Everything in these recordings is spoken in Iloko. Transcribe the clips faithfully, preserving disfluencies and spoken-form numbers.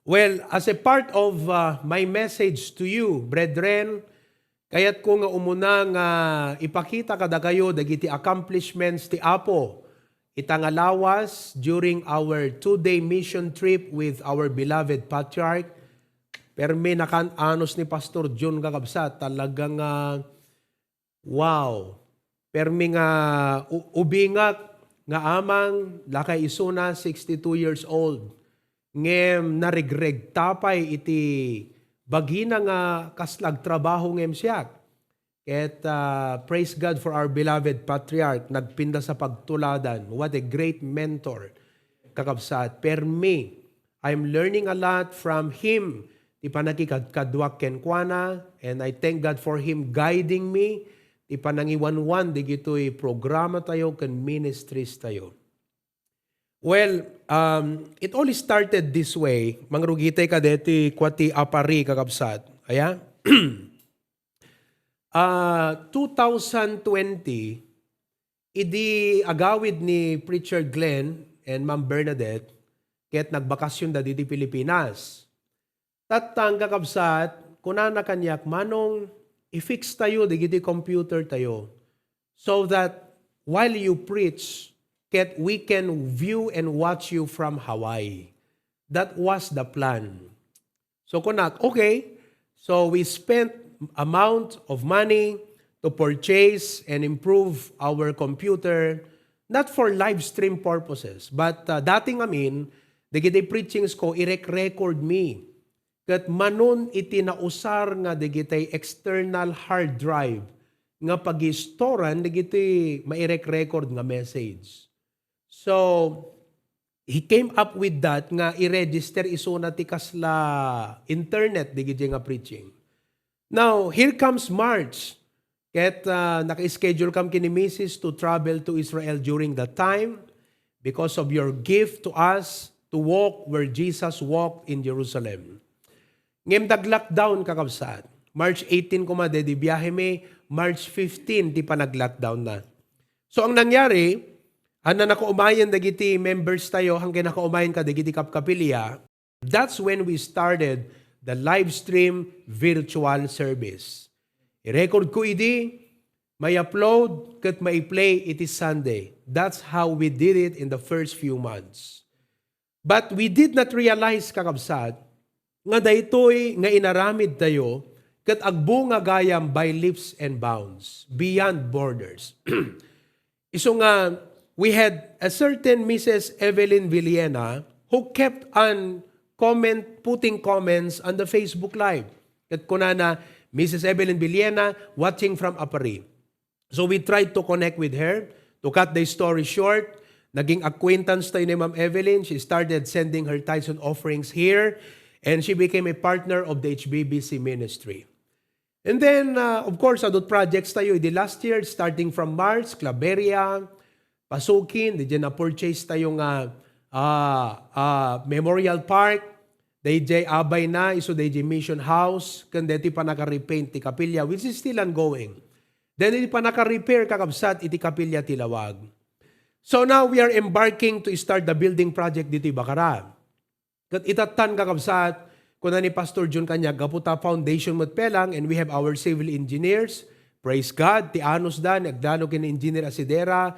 Well, as a part of, uh, my message to you, brethren, kayatko nga umuna nga ipakita kadakayo dagiti accomplishments ti Apo ita nga lawas during our two-day mission trip with our beloved patriarch. Permi nakan-anos ni Pastor Jun, kakabsat, talaga nga, wow. Permi nga u-, ubingak nga amang, lakay isuna, sixty-two years old. Ngem naregregta pay iti bagina nga kasla agtrabaho ngem siak. Ket, ah, praise God for our beloved patriarch, nagpintas a pagtuladan. What a great mentor, kakabsat. Permi, I'm learning a lot from him. Ti pannakikadkaduak kenkuana, and I thank God for him guiding me. Ti panangiwanwan digitoy programa tayo ken ministries tayo. Well, um, it all started this way. Mangrugitay kadeti kua ti apari, kakabsat. Aya? Ah, two thousand twenty, idi agawid ni Preacher Glenn and Ma'am Bernadette, ket nagbakasyon da didi Pilipinas. Tattang, kakabsat, kunana kaniak, "Manong, i-fix tayo dagiti computer tayo so that while you preach, ket we can view and watch you from Hawaii." That was the plan. So, kunak, "Okay." So, we spent amount of money to purchase and improve our computer, not for live stream purposes, but, uh, dati ngamin, dagiti preachings ko, irek-record mi. Ket manon iti nausar nga dagiti external hard drive nga pagistoran dagiti mairek-record nga message. So, he came up with that nga i-register isuna ti kasla internet dagiti nga preaching. Now, here comes March. Ket, ah, naka-schedule kam ken ni Misis to travel to Israel during that time because of your gift to us to walk where Jesus walked in Jerusalem. Ngem nag-lockdown, kakabsat. March eighteen koma daydi biahe mi, March fifteen ti panag-lockdown na. So, ang nangyari, haan nakaumayan dagiti members tayo, haan nakaumayan kadagiti kapkapilya, that's when we started the live stream virtual service. I-record ko idi, may-upload, ket mai-play iti Sunday. That's how we did it in the first few months. But we did not realize, kakabsat, nga daytoy nga inaramid tayo ket agbunga gayam by leaps and bounds, beyond borders. Isu nga, we had a certain Missus Evelyn Villena who kept on comment, putting comments on the Facebook Live. Ket kunana, "Missus Evelyn Villena, watching from Aparri." So we tried to connect with her. To cut the story short, naging acquaintance tayo ni Ma'am Evelyn. She started sending her tithes and offerings here, and she became a partner of the H B B C ministry. And then, uh, of course, adut projects tayo idi last year, starting from March, Claveria, Pasukin, didiay na-purchase tayo nga, ah, ah, Memorial Park, didiay abay na, isu didiay Mission House, ken daytoy pannaka-repaint ti kapilya, which is still ongoing. Then, iti pannaka-repair, kakabsat, iti kapilya ti Lawag. So now, we are embarking to start the building project ditoy Bacara. Ket itattan, kakabsat, kuna ni Pastor Jun kaniak, gapu ta foundation met pay lang, and we have our civil engineers. Praise God, ti anusda, ni aglalo ken ni Engineer Asidera.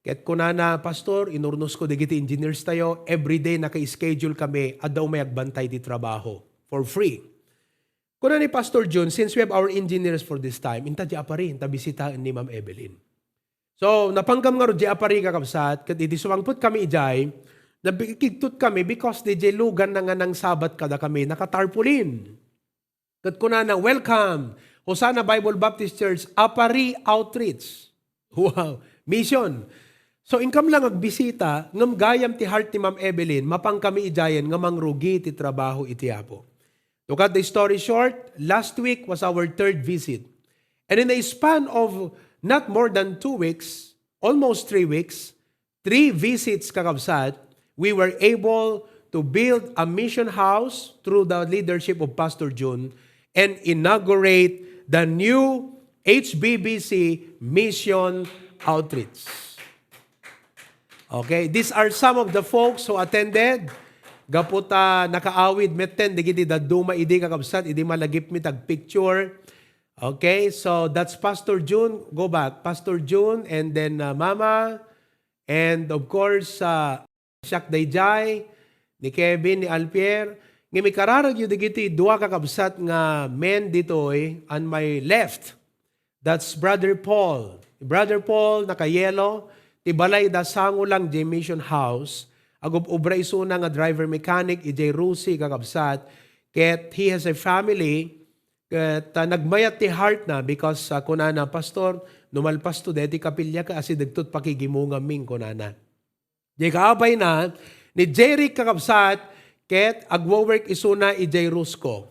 Ket kunana, "Pastor, inurnosko dagiti engineers tayo. Every day naka-schedule kami, adda umay agbantay ti trabaho for free." Kuna ni Pastor Jun, "Since we have our engineers for this time, inta diay Aparri, inta bisitaen ni Ma'am Evelyn." So, napanggap ngarud diay Aparri, kakabsat, ket idi sumangpet kami idiay, nabikigtot kami because didiay lugan na nga nangsabat kadakami, naka-tarpaulin. Ket kunana, "Welcome, Hosanna Bible Baptist Church, Aparri Outreach." Wow! Mission. So, inkam lang agbisita, ngem gayam ti heart ni Ma'am Evelyn, mapan kami idiayen nga mangrugi ti trabaho iti Apo. To cut the story short, last week was our third visit. And in a span of not more than two weeks, almost three weeks, three visits, kakabsat, we were able to build a mission house through the leadership of Pastor Jun and inaugurate the new H B B C Mission Outreach. Okay, these are some of the folks who attended. Gapu ta nakaawid metten dagiti dadduma idi, kakabsat, idi malagipmi ti agpicture. Okay, so that's Pastor Jun. Go back. Pastor Jun, and then, uh, Mama, and of course, uh, siak daydiay, ni Kevin, ni Alpier. Ngem ikararagyo dagiti dua, kakabsat, nga men ditoy on my left. That's Brother Paul. Brother Paul, naka-yellow, ti balayda sango lang diay mission house. Agub-ubra isuna nga driver mechanic idiay Rusi, kakabsat. Ket he has a family, ket, ah, nagmayat ti heartna because, ah, kunana, "Pastor, no malpasto daytoy kapiliaka, asidegto ti pakigimongamin," kunana. Diay kaabay na, ni Jeric, kakabsat, ket agwo-work isuna idiay Rusco.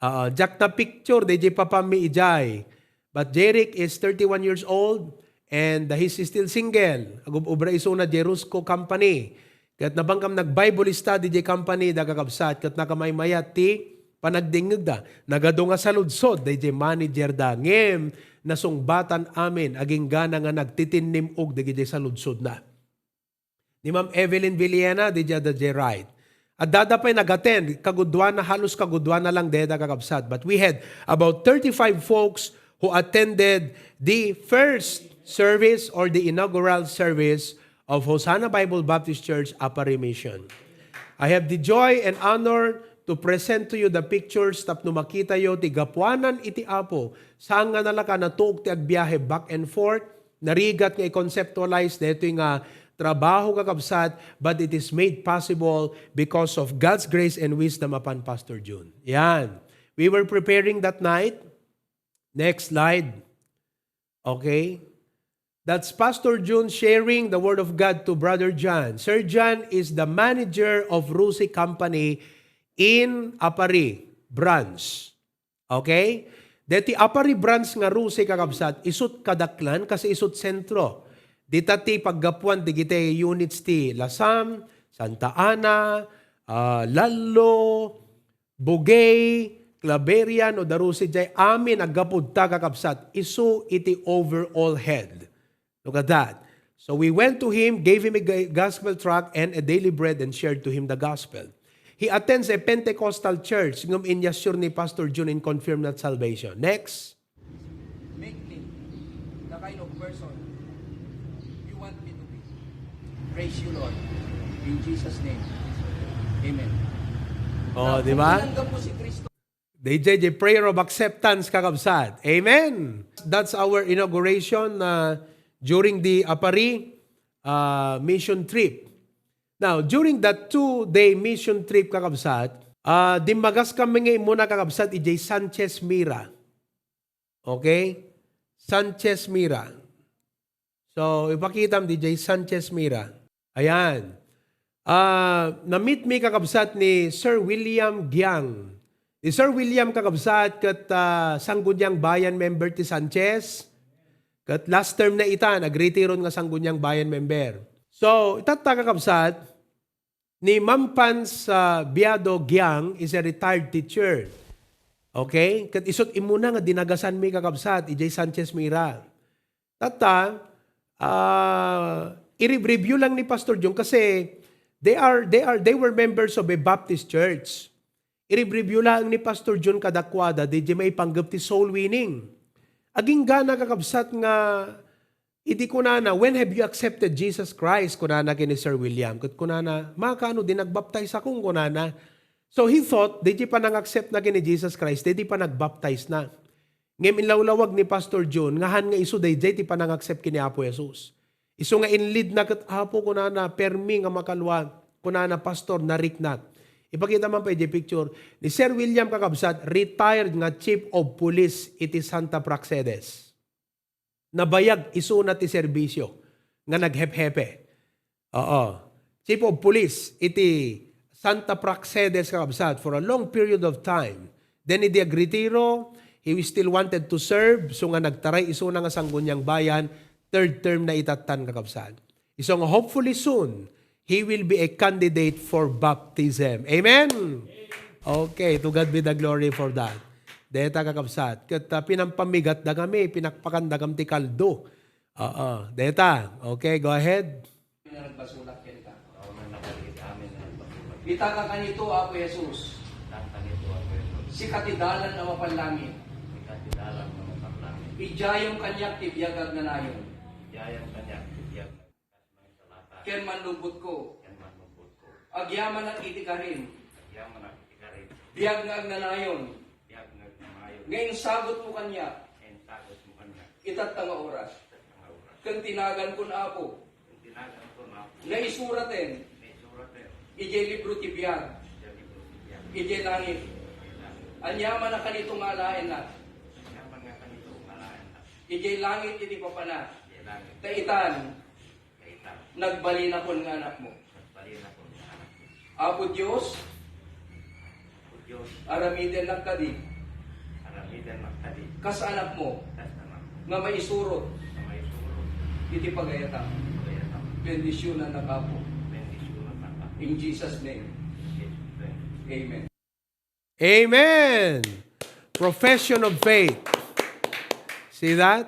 Ah, diak na-picture daydiay papanmi idiay. But Jeric is thirty-one years old and he's still single. Agub-ubra isuna diay Rusco company. Ket napan kam nag-Bible study diay company da, kakabsat, ket nakamaymayat ti panagdingngegda. Nagadu nga saludsod daydiay managerda. Ngem nasungbatan amin, aginggana nga nagtitinnim-og dagiti saludsodna. Ni Ma'am Evelyn Villena, diay, diay right. Addada pay nag-attend, kaguduana, halos kaguduana lang dayta, kakabsat. But we had about thirty-five folks who attended the first service or the inaugural service of Hosanna Bible Baptist Church Aparri Mission. I have the joy and honor to present to you the pictures tapno makitayo ti gapuanan iti Apo. Saan nga nalaka natuok ti agbiahe back and forth, narigat nga i-conceptualize daytoy nga trabaho, kakabsat, but it is made possible because of God's grace and wisdom upon Pastor Jun. Yan. We were preparing that night. Next slide. Okay. That's Pastor Jun sharing the Word of God to Brother John. Sir John is the manager of Rusi Company in Aparri Branch. Okay? Deti Aparri Branch nga Rusi, kakabsat, isut' kadaklan, kasi isut' sentro. Dita ti paggapuan dagiti units ti Lasam, Santa Ana, ah, Lallo, Bugey, Claveria, no Darusi, jay amin a gapudta, kakabsat, isu iti overall head. Look at that. So we went to him, gave him a ga-, gospel tract and a daily bread, and shared to him the gospel. He attends a Pentecostal church, ngem inyasur ni Pastor Jun in confirmed not salvation. Next. Make me the kind of person you want me to be. Praise you, Lord. In Jesus' name. Amen. Oh, di ba? Tinanggap mo si Kristo. Dayjay, the prayer of acceptance, kakabsat. Amen. That's our inauguration, uh, during the Aparri, uh, mission trip. Now, during that two-day mission trip, kakabsat, uh, dimmagas kami nga immuna, kakabsat, idiay Sanchez Mira. Okay? Sanchez Mira. So, ipakitam diay Sanchez Mira. Ayan. Ah, na-meet mi, kakabsat, ni Sir William Giang. Ni Sir William, kakabsat, ket, ah, Sangguniang Bayan member ti Sanchez. Ket last term na ita, nagretiron nga Sangguniang Bayan member. So, itatta, kakabsat, ni Ma'am Pans, ah, Biado Giang is a retired teacher. Okay? Ket isut' immuna nga dinagasanmi, kakabsat, idiay Sanchez Mira. Tatta, ah, i-review lang ni Pastor Jun kasi they are, they are, they were members of a Baptist church. I-review lang ni Pastor Jun kadakuada, diay maipanggep ti soul winning. Aginggana, kakabsat, nga idi kunana, "When have you accepted Jesus Christ?" kunana ken ni Sir William. Ket kunana, "Makaano, di nagbaptaiz akon," kunana. So he thought, diay panang-accept na ken ni Jesus Christ, diay panagbaptaiz na. Ngem inlawlawag ni Pastor Jun nga han nga isu dayjay ti panang-accept ken ni Apo Jesus. Isu nga in-lead na ket, "Apo," kunana, "permi nga makalua," kunana, "Pastor, nariknak." Ipakita man pay diay picture. Ni Sir William, kakabsat, retired nga chief of police iti Santa Praxedes. Nabayag isuna ti serbisio nga naghephepe. Oo. Chief of Police iti Santa Praxedes, kakabsat, for a long period of time. Then, idi agretiro, he still wanted to serve, so nga nagtaray isuna nga Sangguniang Bayan, third term na itattan, kakabsat. Isu nga hopefully soon, he will be a candidate for baptism. Amen? Okay, to God be the glory for that. Deta, kakabsat. Ket, ah, pinampamigatda kami, pinakpakanda kam ti kaldo. Oo, deta. Okay, go ahead. Nga nagbasolak kenka. Amin nga nagbasolak Ita ka kanito, Apo Jesus. Ita ka kanito, Apo Jesus. Sika ti dalan a mapanlangit. Sika ti dalan a mapanlangit. Idiayam kaniak ti biag nga agnanayon. Idiayam kaniak ti biag nga agnanayon. Ken mannubbotko. Ken mannubbotko. Agyamanak iti karim. Agyamanak iti karim. Biag nga agnanayon. Biag nga agnanayon. Nga insagutmo kaniak. Nga insagutmo kaniak. Itatta nga oras. Itatta nga oras. Ken tinaganko, Apo. Ken tinaganko, Apo. Nga isuraten. Nga isuraten. Idiay libro ti biag. Idiay libro ti biag. Idiay langit. Idiay langit. Agyamanak kanito nga alaenna. Agyamanak kanito nga alaenna. Idiay langit iti papana. Idiay langit. Ta itan, Nagbalinakon nga anakmo. Nagbalinakon nga anakmo. Apo Dios, Apo Dios, aramidennak kadi. Aramidennak kadi. Kas anakmo. Kas anakmo. Nga maisurot. Nga maisurot. Iti pagayatam. Pagayatam. Bendisyonannak, Apo. Bendisyonannak, Apo. In Jesus' name. In Jesus' name. Amen. Amen. Profession of faith. See that?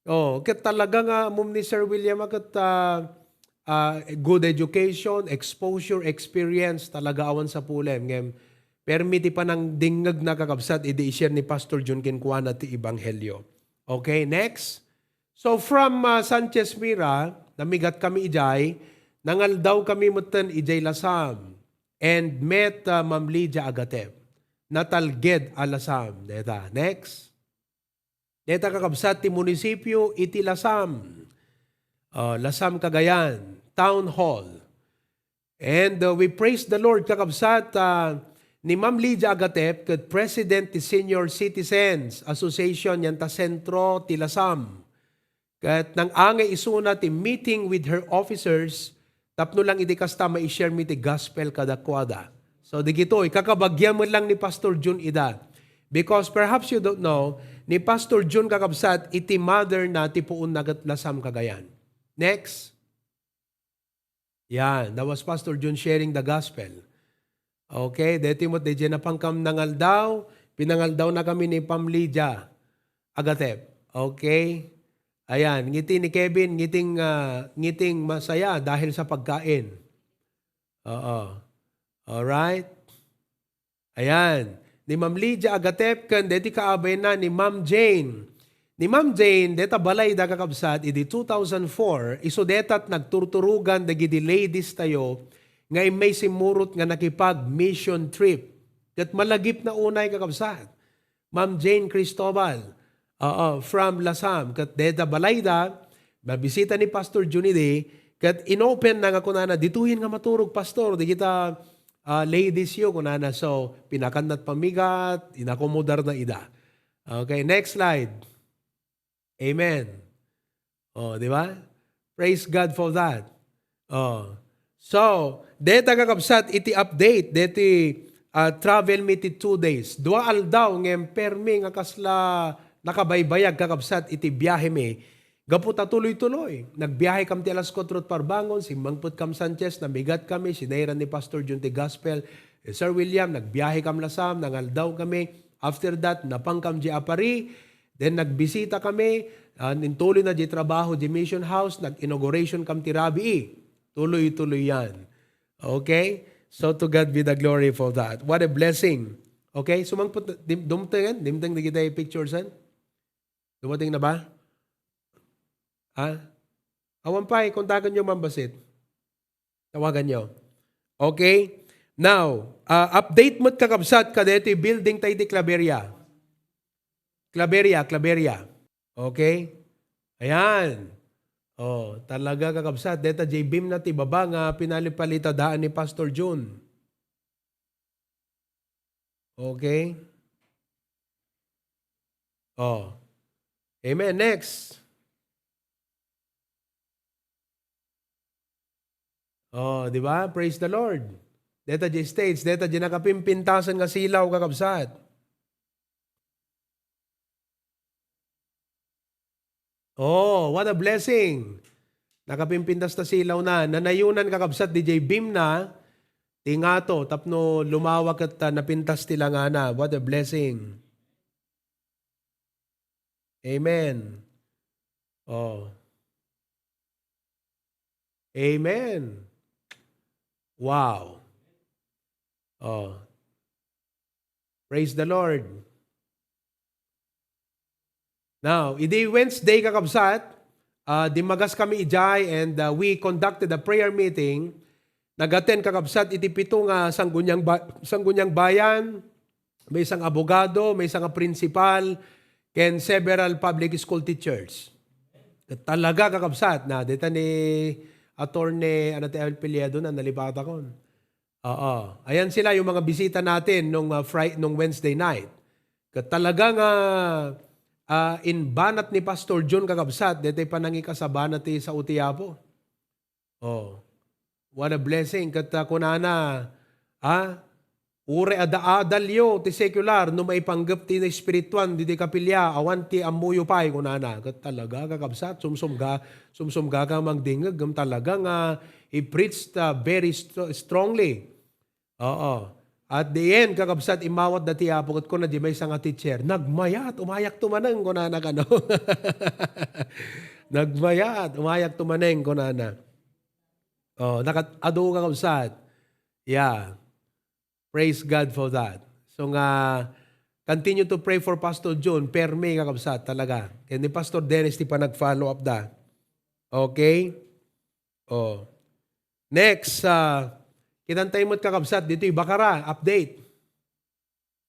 Oh, ket talaga nga ammom ni Sir William a ket, ah, ah, good education, exposure, experience, talaga awan sapulem. Ngem, permi ti panangdingngegna, kakabsat, idi i-share ni Pastor Jun kenkuana ti ebanghelio. Okay, next. So, from, ah, Sanchez Mira, namigat kami idiay, nangaldaw kami metten idiay Lasam, and met, ah, Ma'am Lydia Agatep. Natalged a Lasam. Deta. Next. Deta, kakabsat, ti munisipio iti Lasam. Ah, Lasam, Cagayan. Town Hall. And, uh, we praise the Lord, kakabsat, ah, ni Ma'am Lydia Agatep, ket President ti Senior Citizens Association, yan ta sentro ti Lasam. Ket nang-angay isuna ti meeting with her officers, tapno lang idi kasta mai-share mi ti gospel kadakuada. So, digitoy, kakabagian met lang ni Pastor Jun ida. Because perhaps you don't know, ni Pastor Jun, kakabsat, iti mother na ti puonna ket Lasam, Cagayan. Next. Yan, that was Pastor Jun sharing the gospel. Okay, deti met, diay napankam nangaldaw, pinangaldawna kami ni Pam Lydia Agatep. Okay? Ayan, ngiti ni Kevin, ngiting, ah, ngiting masaya dahil sa pagkain. Oo. Alright? Ayan. Ni Ma'am Lydia Agatep ken deti kaabayna ni Ma'am Jane. Ni Ma'am Jane, deta balayda, kakabsat, idi two thousand four, isu detat nagturturogan dagidi ladies tayo nga immay simmurot nga nakipag-mission trip. Ket malagipna unay, kakabsat. Ma'am Jane Cristobal. Oo, from Lasam. Ket deta balayda, mabisita ni Pastor Jun idi, ket inopenna nga kunana, "Ditoyen nga maturog, Pastor, dagita, ah, ladies yo," kunana. So, pinakannat pamigat, inakomodarna ida. Okay, next slide. Amen. Oh, di ba? Praise God for that. Oh. So, deta, kakabsat, iti update deti, ah, travel mi ti two days. Dua aldaw ngem permi nga kasla nakabaybayag, kakabsat, iti biahe mi. Gapu ta tuloy-tuloy. Nagbiahe kam ti alas kuatro ti parbangon, simmangpet kam Sanchez, namigat kami, sinairan ni Pastor Jun ti gospel. Eh, Sir William, nagbiahe kam Lasam, nangaldaw kami. After that, napankam di Apari, Then nagbisita kami, ah, intuloyna di trabaho di Mission House, nag-inauguration kam ti rabii. Tuloy-tuloy yan. Okay? So to God be the glory for that. What a blessing. Okay? Sumangpet, dim-, dumtengen, dimteng dagiti pictures, eh? Dumating na ba? Ha? Awan pay, kontaken yo, Ma'am Basit. Tawagan nyo. Okay? Now, ah, update met, kakabsat, kadaytoy building tayo ti Claveria. Claveria, Claveria. Okay? Ayan. Oh, talaga, kakabsat, deta jay beam na ti baba nga pinalipalitadaan ni Pastor Jun. Okay? Oh. Amen. Next. Oh, di ba? Praise the Lord. Deta di stage, deta di nakapimpintasan nga silaw, kakabsat. Oh, what a blessing. Nakapimpintas ta silaw na. Nanayonan, kakabsat, di jay beam na, ti ngato, tapno lumawa ket, ah, napintas ti langana. What a blessing. Amen. Oh. Amen. Wow. Oh. Praise the Lord. Now, idi Wednesday, kakabsat, ah, dimmagas kami idiay, and, ah, we conducted a prayer meeting. Nag-attend, kakabsat, iti pito nga sangguniang ba-, sangguniang bayan, maysa nga abogado, maysa nga principal, ken several public school teachers. Ket talaga, kakabsat, na, deta ni Attorney, ano ti apelyido na, nalipatakon. Oo. Ayan sila, yung mga bisita natin nung, ah, Fri-, nung Wednesday night. Ket talaga nga, ah, inbanat ni Pastor John, kakabsat, detoy panangikasabana ti sao ti Apo. Oh. What a blessing. Ket, ah, kunana, ah, uray adda adalyo ti secular no maipanggep ti espirituan ditoy kapilya, awan ti ammoyo pay, kunana. Ket talaga, kakabsat, sumsumga-, sumsumgaka mangdingeg, ngem talaga nga he preached, ah, very st-, strongly. Oo. At the end, kakabsat, immawatda ti Apo, ket kuna di maysa nga teacher, "Nagmayat, umayak tumaneng," kunana kano. "Nagmayat, umayak tumaneng," kunana. Oh, nakat-, adu, kakabsat. Yeah. Praise God for that. So nga, continue to pray for Pastor John. Permi, kakabsat, talaga. Ken ni Pastor Dennis, ti panag-follow up da. Okay? Oh. Next, ah, kitan tayo met, kakabsat, ditoy Bacara, update.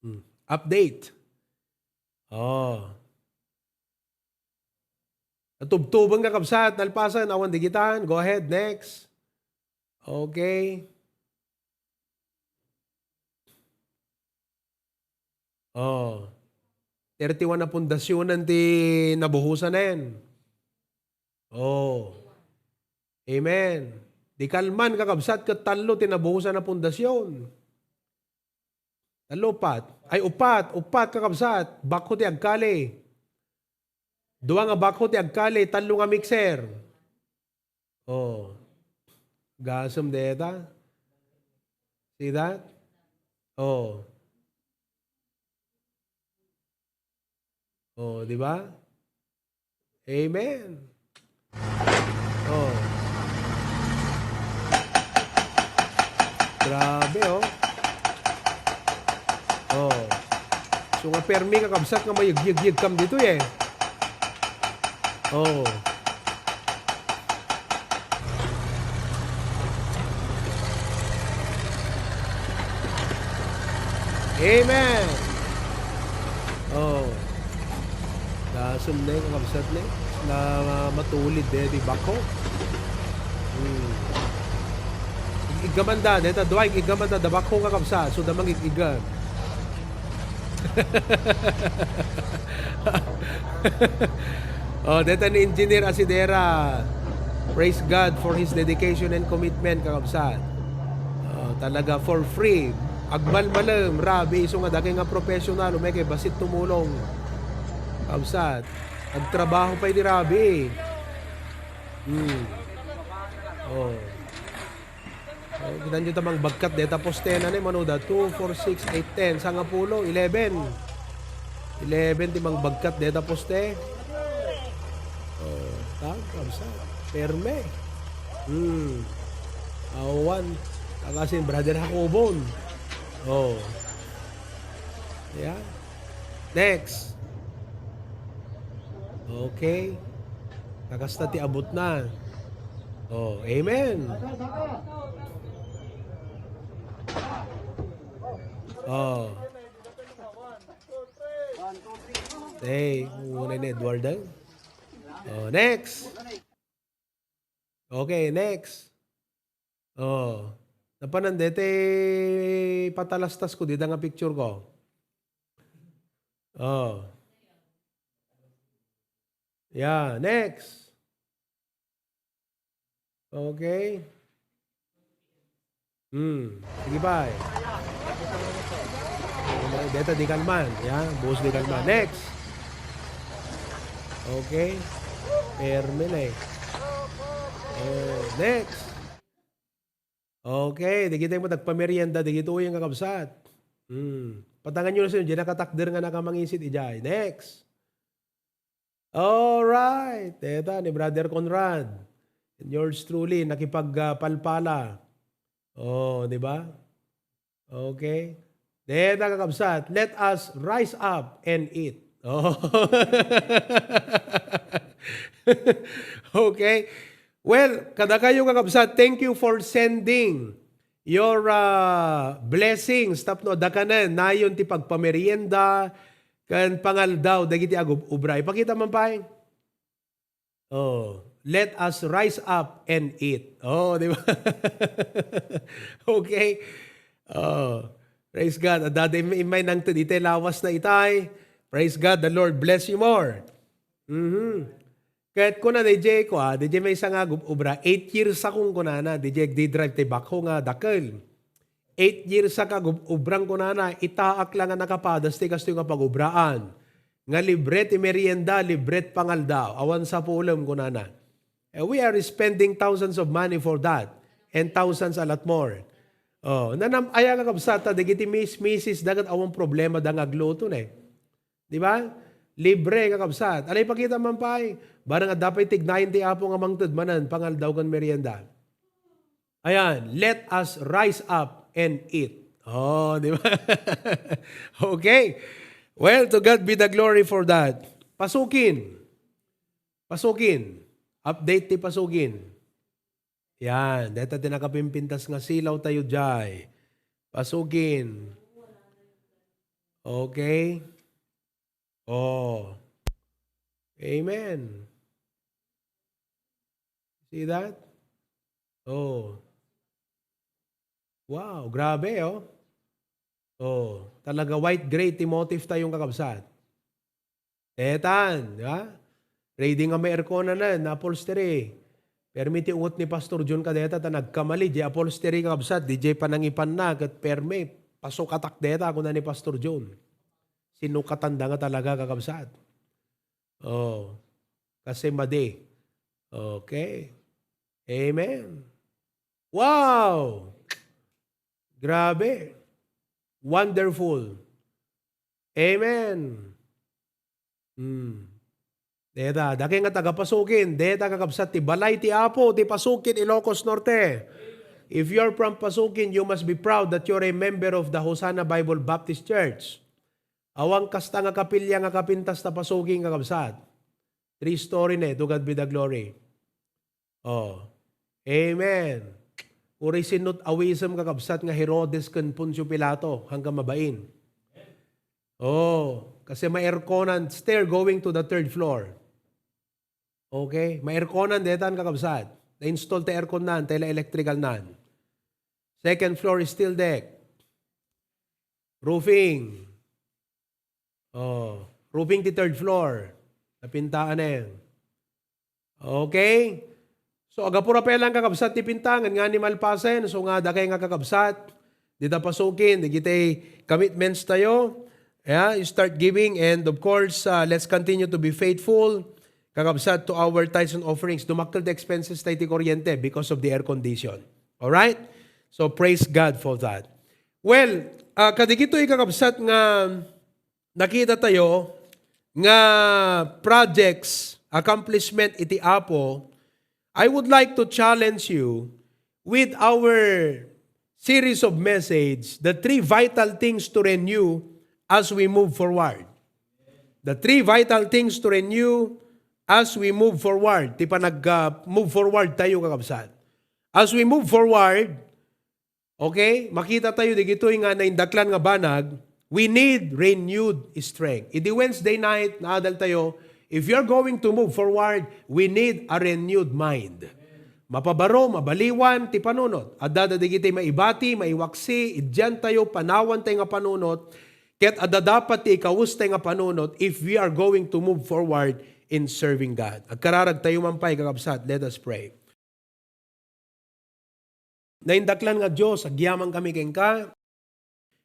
Hmm. Update. Oh. Natubtuban, kakabsat, nalpasan, awan digitan. Go ahead, next. Okay. Oh. Thirty-one a pundasyonan ti nabuhosanen. Oh. Amen. Di kalman, kakabsat, ket tallo ti nabuhosan a pundasyon. Tallo, upat. Ay, upat. Upat, kakabsat. Backhoe ti agkali. Dua nga backhoe ti agkali. Tallo nga mixer. Oh. Gasem deta. See that? Oh. Oh, di ba? Amen. Oh. Grabe, oh. Oh. So nga permi, kakabsat, nga mayegyegyegkam ditoy, eh. Oh. Amen. Oh. Dasem ne, kakabsat ne. Na matulid de, di backhoe. Hmm. Ig-, iggaman da, deta dua, ig-, iggaman da, da backhoe, kakabsat. So, da mangig-iggan. Oh, deta ni Engineer Asidera. Praise God for his dedication and commitment, kakabsat. Oh, talaga, for free. Agmalmalem, rabi, isu nga dagay nga professional, umay kay bassit tumulong. Kabsat, agtrabaho pay di rabi. Hmm. Oh. Oh, kitanyo ta mangbagkat deta poste na ni mano da, two, four, six, eight, ten, sangapulo, eleven. Eleven ti mangbagkat deta poste. Oh, ta, kabsat. Perme. Hmm. Awan. Kakasin, Brother Jacobon. Oh. Yeah. Next. Okay. Kakasta ti abutna. Oh, amen. Oh. Hey, una ni Edward, eh. Oh, next. Okay, next. Oh. Napanan dete patalastas ko, dida nga picture ko. Oh. Yeah, next. Okay. Hmm. Sige, bye. Deta di kalman. Yeah, boss di kalman. Next. Okay. Permi na eh. Oh, next. Okay, dagitoy met agpamerienda, dagitoy nga kakabsat. Hmm. Patangan nyo na sino, di nakatakder nga nakamangisit, ijay. Next. Alright. Deta ni Brother Conrad. And yours truly, nakipag, ah, palpala. Oh, di ba? Okay? Deta, kakabsat, let us rise up and eat. Oh. Okay? Well, kadakayo, kakabsat, thank you for sending your, ah, blessings tapno dakanen nayon ti pagpamerienda ken pangaldaw dagiti agub-ubra. Ipakita man pay. Oh, let us rise up and eat. Oh, di ba? Okay. Oh, praise God. Adda im-, immay nangted itay lawas na itay. Praise God. The Lord bless you more. Mhm. Ket kuna D J ko, ah, D J may sanga gub-, ubra. Eight years akong kunana, D J, di drive ti backhoe nga dakel. Eight years ak agub-, ubrang kunana, itaak lang nga nakapadas ti kastoy nga pagubraan. Nga libre ti merienda, libre ti pangaldaw. Awan sapulem kunana. Eh, we are spending thousands of money for that. And thousands a lot more. Oh, nanam-, aya nga kabsat, ta, dagiti mis-, misis, dagat awan problema da nga agluto na eh. Di ba? Libre, kakabsat. Alay, pakita man pay. Barang adda pay tignayen ti Apo nga mangted manen, pangaldaw ken merienda. Ayan, let us rise up and eat. Oh, di ba? Okay. Well, to God be the glory for that. Pasukin. Pasukin. Update ti pasukin. Yan. Deta ti nakapimpintas nga silaw tayo jay. Pasukin. Okay. Oh. Amen. See that? Oh. Wow, grabe, oh. Oh, talaga white gray ti motif tayong kakabsat. Etan, di ba? Ready nga may airconanan, na upholstery. Permi ti ungot ni Pastor John kadeta ta nagkamali, di upholstery kakabsat, di jay panangipanna, ket permi, pasukatak deta, kuna ni Pastor John. Sinukatan da nga talaga, kakabsat. Oh, kasi madi. Okay. Amen. Wow! Grabe. Wonderful. Amen. Hmm. Deta, dakay nga taga Pasukin, deta kakabsat ti balay ti Apo, ti Pasukin, Ilocos Norte. If you're from Pasukin, you must be proud that you're a member of the Hosanna Bible Baptist Church. Awan kasta nga kapilya nga kapintas ta Pasukin, kakabsat. Three story ne, to God be the glory. Oh. Amen. Uray sinot awisem, kakabsat, nga Herodes ken Poncio Pilato, hanggang mabain. Oh, kasi ma-airconan, stair going to the third floor. Okay? Ma-airconan detan, kakabsat. Na-install ti aircon nan, ta la electrical nan. Second floor is steel deck. Roofing. Oh, roofing ti third floor. Napintaan na yan. Okay? So, agapura pa lang, kakabsat, ti pintangan nga ni malpasen. So, nga dakay nga kakabsat, dita Pasukin, dagiti commitments tayo. Yeah, you start giving, and of course, uh, let's continue to be faithful, kakabsat, to our tithes and offerings. Dumakkel ti expenses tayo ti kuryente because of the air condition. All right? So, praise God for that. Well, uh, kadigitoy, kakabsat, nga nakita tayo nga projects, accomplishment iti Apo, I would like to challenge you with our series of message, the three vital things to renew as we move forward. The three vital things to renew as we move forward. Ti panag, ah, move forward tayo, kakabsat. As we move forward, okay, makita tayo digitoy nga naindaklan nga banag, we need renewed strength. Idi Wednesday night, naadal tayo, if you're going to move forward, we need a renewed mind. Mapabaro, mabaliwan ti panunot. Adda dagiti maibati, maiwaksi, idian tayo, panawan tayo nga panunot, ket adda dapat ti ikawes tayo nga panunot if we are going to move forward in serving God. Agkararag tayo man pay, kakabsat. Let us pray. Naindaklan nga Dios, agyaman kami kenka.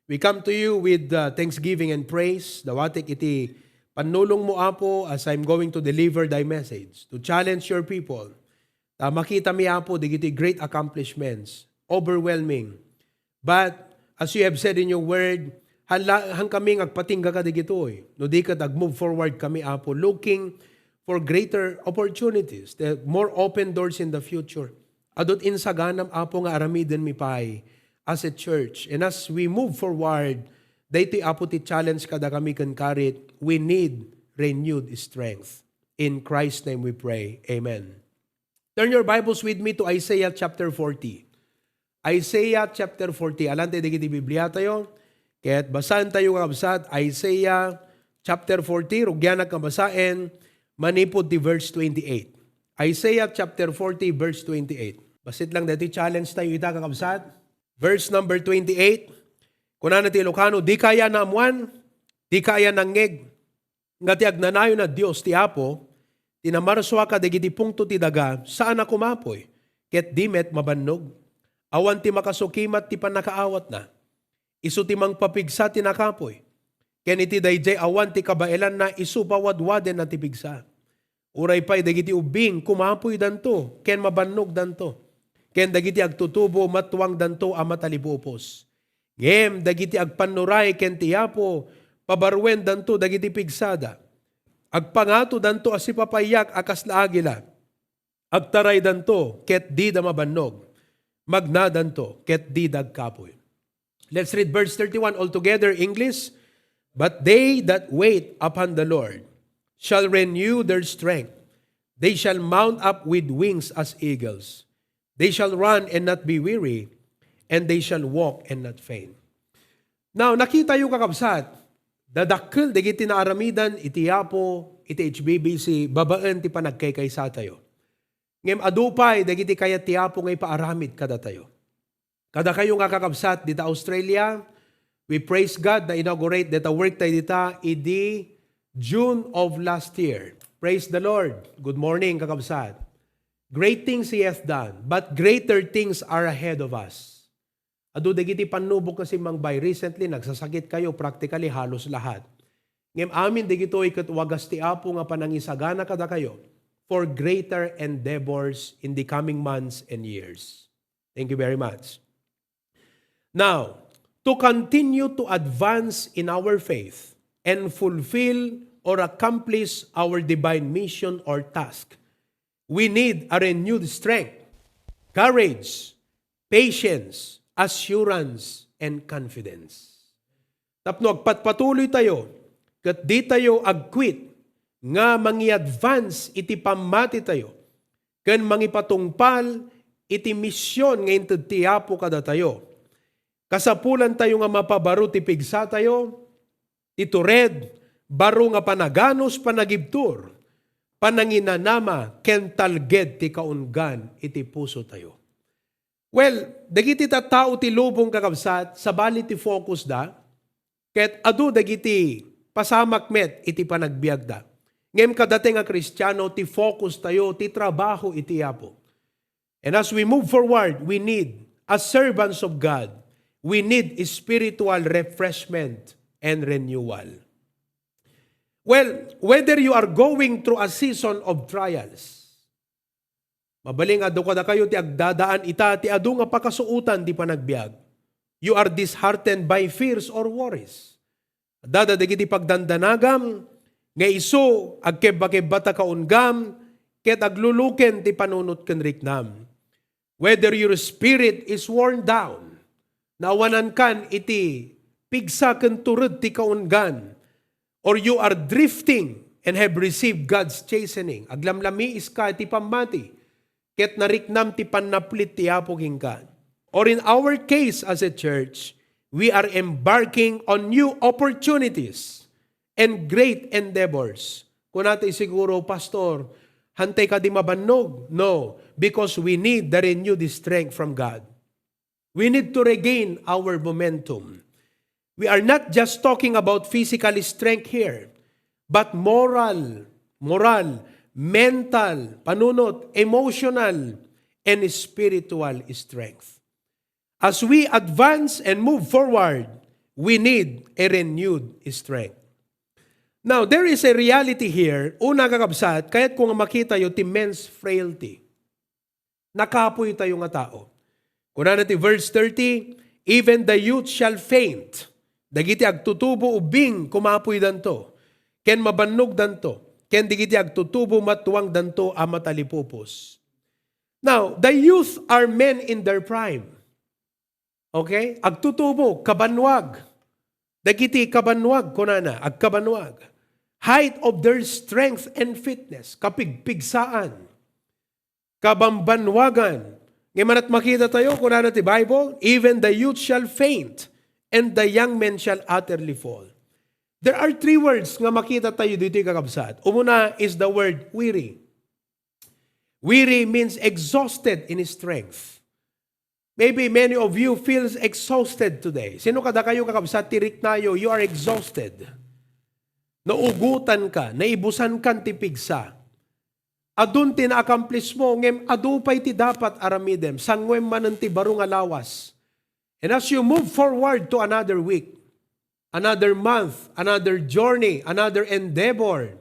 We come to you with, uh, thanksgiving and praise. Dawatek iti pannulong mo, Apo, as I'm going to deliver thy message, to challenge your people. Ta makita mi, Apo, digiti great accomplishments, overwhelming. But, as you have said in your word, hala-, han kami nga agpatingga kadagitoy. No di ket ag-move forward kami, Apo, looking for greater opportunities, the more open doors in the future. Adut insaganam, Apo, nga aramiden mi pay as a church. And as we move forward, daytoy Apo ti challenge kadakami ken karit, we need renewed strength. In Christ's name we pray. Amen. Turn your Bibles with me to Isaiah chapter forty. Isaiah chapter forty. Alantay dagiti Biblia tayo. Ket basaen tayo, kakabsat, Isaiah chapter forty, rugianak nga basaen, manipud ti verse twenty-eight. Isaiah chapter forty, verse twenty-eight. Bassit lang daytoy challenge tayo ita, kakabsat. Verse number twenty-eight. Kunana ti Ilocano, "Dika aya naammuan, dika aya nangngeg, nga ti agnanayon a Dios ti Apo, ti namarsua kadagiti pungto ti daga, saan a kumapuy, ket di met mabannog. Awan ti makasukimat ti pannakaawatna. Isu ti mangpapigsa ti nakapuy, ken iti daydiay awan ti kabaelanna isu pawadwadenna ti pigsa. Uray pay dagiti ubbing kumapuydanto ken mabannogdanto, ken dagiti agtutubo mattuangdanto a matalipupos. Ngem dagiti agpannuray ken ti Apo, pabaruendanto dagiti pigsada. Agpangatodanto a sipapaiak a kasla agila. Agtaraydanto ket dida mabannog. Magnadanto ket dida agkapuy." Let's read verse thirty-one all together, English. "But they that wait upon the Lord shall renew their strength. They shall mount up with wings as eagles. They shall run and not be weary, and they shall walk and not faint." Now, nakitayo, kakabsat, dadakkel dagiti naaramidan iti Apo, iti H B B C, babaen ti panagkaykaysatayo. Ngem adu pay dagiti kayat ti Apo nga ipaaramid kadatayo. Kadakayo nga kakabsat dita Australia, we praise God, na-inaugurate dita work tayo dita idi June of last year. Praise the Lord. Good morning, kakabsat. Great things He hath done, but greater things are ahead of us. Adu dagiti pannubok nga simmangbay. Recently, nagsasakit kayo, practically halos lahat. Ngem amin dagitoy ket wagas ti Apo nga panangisagana kadakayo for greater endeavors in the coming months and years. Thank you very much. Now, to continue to advance in our faith and fulfill or accomplish our divine mission or task, we need a renewed strength, courage, patience, assurance, and confidence. Tapno agpatpatuloy tayo, ket di tayo agquit nga mangi-advance iti pammati tayo, ken mangipatungpal iti mision nga inted ti Apo kadatayo. Kasapulan tayo nga mapabaro ti pigsa tayo, ti tured, baro nga panaganus, panagibtur, pananginanama, ken talged ti kaunggan iti puso tayo. Well, dagiti tattao ti lubong, kakabsat, sabali ti focus da, ket adu dagiti pasamak met iti panagbiagda. Ngem kadatayo nga Kristiano, ti focus tayo, ti trabaho iti Apo. And as we move forward, we need, as servants of God, we need spiritual refreshment and renewal. Well, whether you are going through a season of trials, mabalin nga adu kadakayo ti agdadaan ita ti adu nga pakasuotan ti panagbiag. You are disheartened by fears or worries. Adda dagiti pagdandanagam nga isu agkebbakebba ta kaunggam ket agluluken ti panunot ken riknam. Whether your spirit is worn down, naawanankan iti pigsa ken tured ti kaunggan, or you are drifting and have received God's chastening, aglamlamiiska iti pammati, ket nariknam ti pannaplit ti Apo kenka. Or in our case as a church, we are embarking on new opportunities and great endeavors. Kuna ti siguro, "Pastor, hantay kadi mabannog?" No, because we need the renewed strength from God. We need to regain our momentum. We are not just talking about physical strength here, but moral, moral, mental, panunot, emotional, and spiritual strength. As we advance and move forward, we need a renewed strength. Now, there is a reality here. Una, kakabsat, kayat ko nga makita yo ti men's frailty. Nakapuy tayo nga tao. Kunana ti verse thirty, "Even the youth shall faint." Dagiti agtutubo ubbing kumapuydanto, ken mabannogdanto, ken dagiti agtutubo mattuangdanto a matalipupos. Now, the youth are men in their prime. Okay? Agtutubo, kabanwag. Dagiti kabanwag, kunana, agkabanwag. Height of their strength and fitness, kapigpigsaan, kabambanwagan. Ngem ania ti makita tayo, kunana ti Bible, "Even the youth shall faint, and the young men shall utterly fall." There are three words nga makita tayo ditoy, kakabsat. Umuna is the word weary. Weary means exhausted in strength. Maybe many of you feels exhausted today. Sino kadakayo, kakabsat, ti riknayo, you are exhausted. Naugutan ka, naibusan kan ti pigsa. Adun ti na-accomplish mo, ngem adu pay ti dapat aramidem, sanguem manen ti baro nga lawas. And as you move forward to another week, another month, another journey, another endeavor,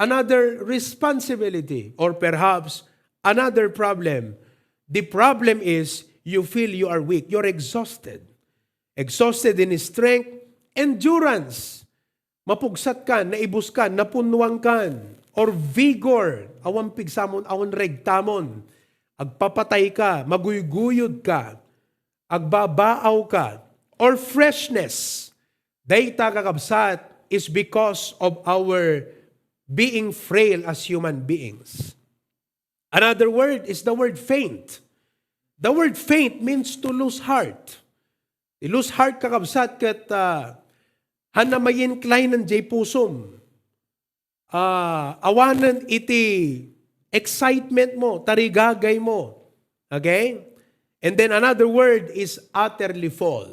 another responsibility, or perhaps another problem. The problem is you feel you are weak, you're exhausted. Exhausted in strength, endurance. Mapugsat ka, naibus ka, napunnuan ka, or vigor. Awan pigsamon, awan regtamon. Agpapatay ka, maguyguyod ka, agbabaaw ka, or freshness. Dayta, kakabsat, is because of our being frail as human beings. Another word is the word faint. The word faint means to lose heart. Ti lose heart, kakabsat, ket, ah, haanna ma-incline-en jay pusom. Ah, awanen iti excitement mo, tarigagay mo. Okay? And then another word is utterly fall.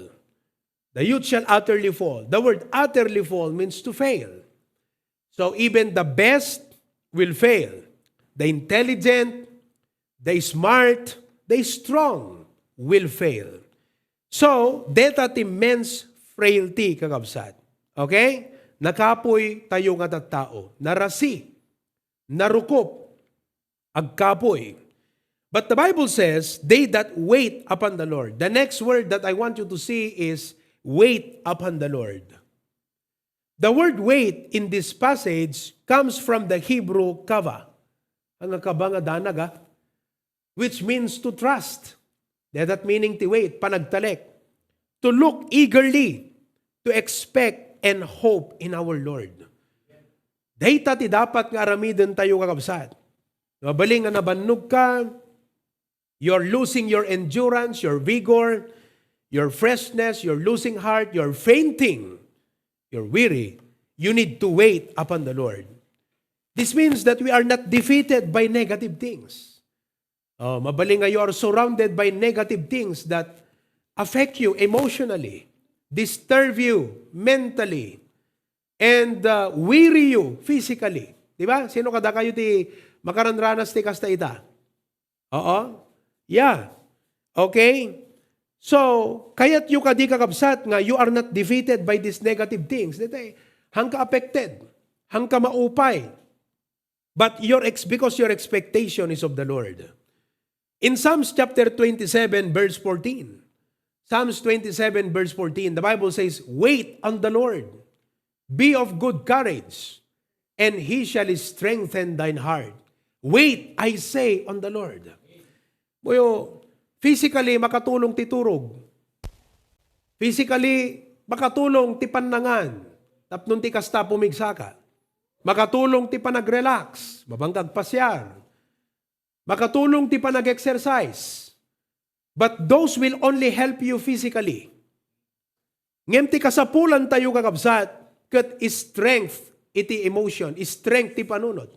The youth shall utterly fall. The word utterly fall means to fail. So even the best will fail. The intelligent, the smart, the strong will fail. So, deta ti men's frailty, kakabsat. Okay? Nakapoy tayo nga tattao. Narasi. Narukup. Agkapoy. But the Bible says, "They that wait upon the Lord." The next word that I want you to see is wait upon the Lord. The word wait in this passage comes from the Hebrew kava. Ang kava nga danag, ah, which means to trust. That meaning ti wait, panagtalek. To look eagerly, to expect and hope in our Lord. Dayta ti dapat nga aramiden tayo, kakabsat. Mabalin nga nabannog ka, you're losing your endurance, your vigor, your freshness, you're losing heart, you're fainting, you're weary, you need to wait upon the Lord. This means that we are not defeated by negative things. Oh, mabalin nga you are surrounded by negative things that affect you emotionally, disturb you mentally, and uh, weary you physically. Di ba? Sino kadakayo ti makaranranas ti kasta ita? Oo? Yeah. Okay? So, kayatyo kadi, kakabsat, nga you are not defeated by these negative things. Ditoy, haanka affected. Haanka maupay. But your ex-, because your expectation is of the Lord. In Psalms chapter twenty-seven, verse fourteen, Psalms twenty-seven, verse fourteen, the Bible says, "Wait on the Lord. Be of good courage, and he shall strengthen thine heart." Wait, I say, on the Lord. Buyo, physically, makatulong ti turog. Physically, makatulong ti pannangan. Tapno ti kasta pumigsaka. Makatulong ti panag-relax, mabangkag pasiar. Makatulong ti panag-exercise. But those will only help you physically. Ngem ti kasapulan tayo, kakabsat, ket strength iti emotion, strength ti panunot,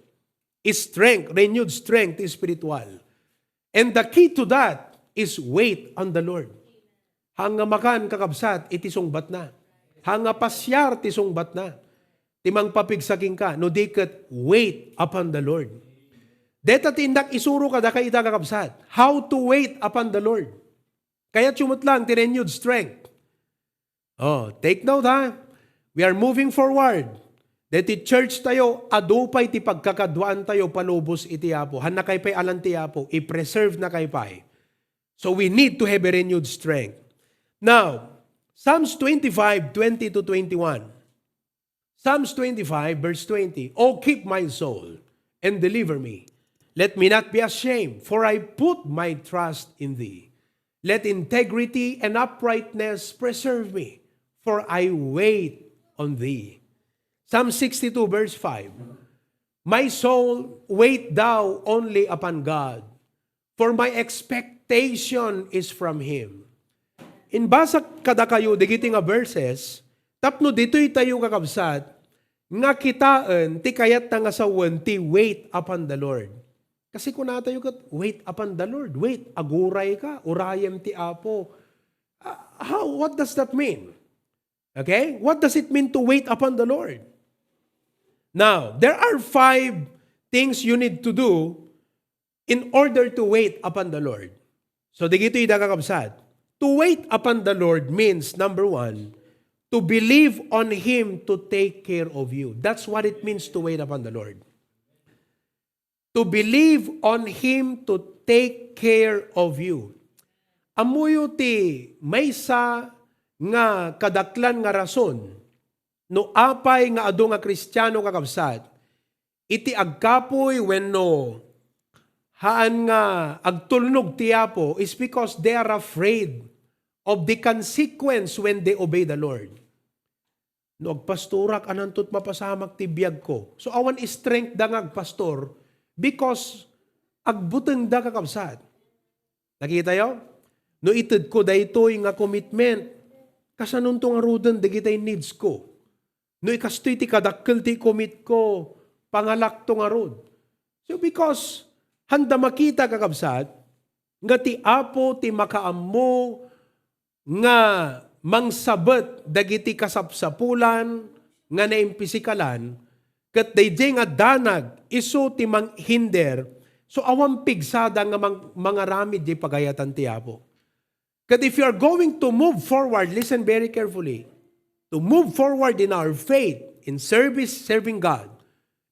strength, renewed strength ti spiritual. And the key to that is wait on the Lord. Haan nga makan, kakabsat, iti sungbatna. Haan nga pasiar ti sungbatna. Ti mangpapigsa kenka, no di ket wait upon the Lord. Deta ti innak isuro kadakayo ita, kakabsat. How to wait upon the Lord. Kayatyo met lang ti renewed strength. Oh, take note, ha. We are moving forward. Deti church tayo, adu pay ti pagkakaduaan tayo palubos iti Apo. Haannakay pay alan ti Apo, i-preserve nakay pay. So we need to have a renewed strength. Now, Psalms twenty-five, twenty to twenty-one. Psalms twenty-five, verse twenty, "Oh, keep my soul and deliver me. Let me not be ashamed, for I put my trust in thee." Let integrity and uprightness preserve me, for I wait on thee. Psalm sixty-two, verse five. My soul, wait thou only upon God, for my expectation is from Him. Inbasak kadakayo dagiti nga verses, tapno ditoy tayo, kakabsat, nga kitaen ti kayatna nga sawen ti wait upon the Lord. Kasi kunatayo ket, "Wait upon the Lord." Wait, aguray ka, urayem ti Apo. Ah, how, what does that mean? Okay? What does it mean to wait upon the Lord? Now, there are five things you need to do in order to wait upon the Lord. So, dagitoy ida, kakabsat. To wait upon the Lord means, number one, to believe on Him to take care of you. That's what it means to wait upon the Lord. To believe on Him to take care of you. Ammoyo ti maysa nga kadaklan nga rason no apay nga adu nga Kristiano, kakabsat, iti agkapuy wenno haan nga agtulnog ti Apo is because they are afraid of the consequence when they obey the Lord. No agpastorak, ananto ti mapasamak ti biagko. So, awan strength da nga agpastor because agbutengda, kakabsat. Nakitayo? No itedko daytoy nga commitment, kasanonto ngaruden dagiti needs ko? No ikastoy ti kadakkel ti commitko, pangalakto ngarud. So, because handa makita, kakabsat, nga ti Apo ti makaammo nga mangsabet dagiti kasapsapulan nga naimpisikalan, ket daydiay nga danag isu ti manghinder, so awan pigsada nga mang-, mangaramid diay pagayatan ti Apo. Ket if you are going to move forward, listen very carefully, to move forward in our faith, in service, serving God,